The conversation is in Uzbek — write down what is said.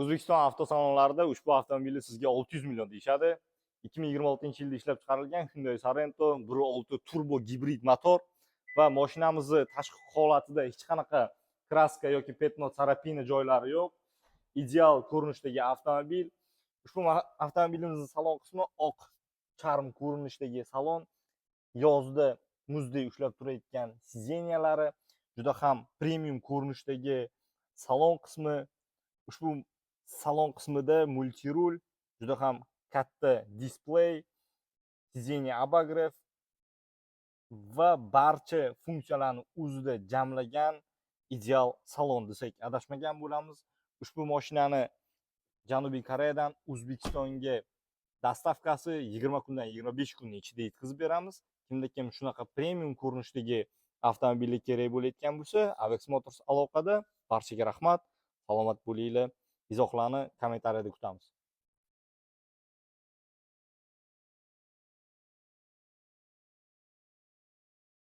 O'zbekiston avtosalonlarida ushbu avtomobilni sizga 600 million deyishadi. 2026-yilda ishlab chiqarilgan Hyundai Sorento 1.6 turbo gibrid motor va mashinamizni tashqi holatida hech qanaqa краска yoki пятно, царапина joylari yo'q. Ideal ko'rinishdagi avtomobil. Ushbu avtomobilimizning salon qismi oq charm ko'rinishdagi salon, yozda muzdek ushlab turayotgan сиденья lari, juda ham premium ko'rinishdagi salon qismi. Ushbu salon qismida мультируль, juda ham katta displey, сиденье обогрев va barcha funksiyalarni o'zida jamlagan ideal salon desak, adashmagan bo'lamiz. Ushbu mashinani Janubiy Koreyadan O'zbekistonga доставка si 20 kundan 25 kunning ichida yetkazib beramiz. Kimda kim shunaqa premium ko'rinishdagi avtomobilga kerak bo'layotgan bo'lsa, Avex Motors aloqada. Barchaga rahmat, salomat bo'linglar. Izohlarni kommentariyada kutamiz.